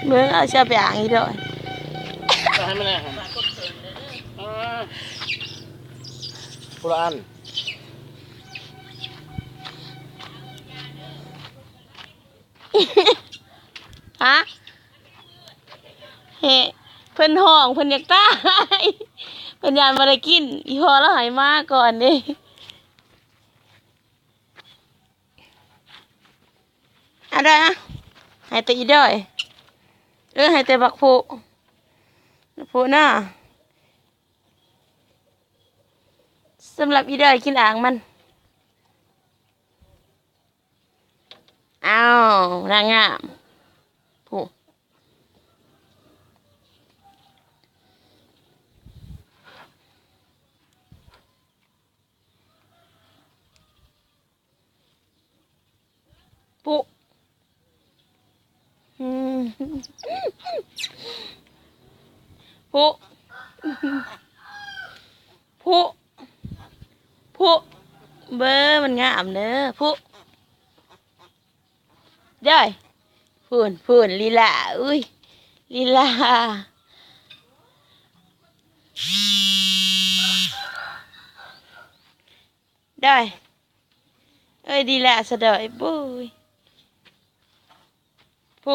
ເບິ່ງ ເອົາເສື້ອໄປອ່າງອີກດອກ ໃຫ້ມັນແດ່ ອ່າ ຄົນລະອັນ ຮະ ເຮ ເພິ່ນຮ້ອງ ເພິ່ນຢາກຕາຍ ເພິ່ນຢ້ານບໍ່ໄດ້ກິນ ອີ່ພໍ່ລາວໃຫ້ມາກ່ອນເດ້. ອາດອຍອະ ໃຫ້ແຕ່ອີດອຍ ເອີ ໃຫ້ແຕ່ບັກພຸ ບັກພຸເນາະ ສຳລັບອີດອຍກິນອ່າງມັນ ອ້າວ ນາງງາມ ຜູ້ ປຸ ອືມ ປຸ ປຸ ປຸ ເບິ່ງມັນງາມເດີ ປຸ ເດີ ພຸ້ນ ພຸ້ນ ລີລາ ອຸ້ຍ ລີລາ ໄດ້ ເອີຍ ດີແລ້ວສະດອຍ ໂອ້ຍ ພຸ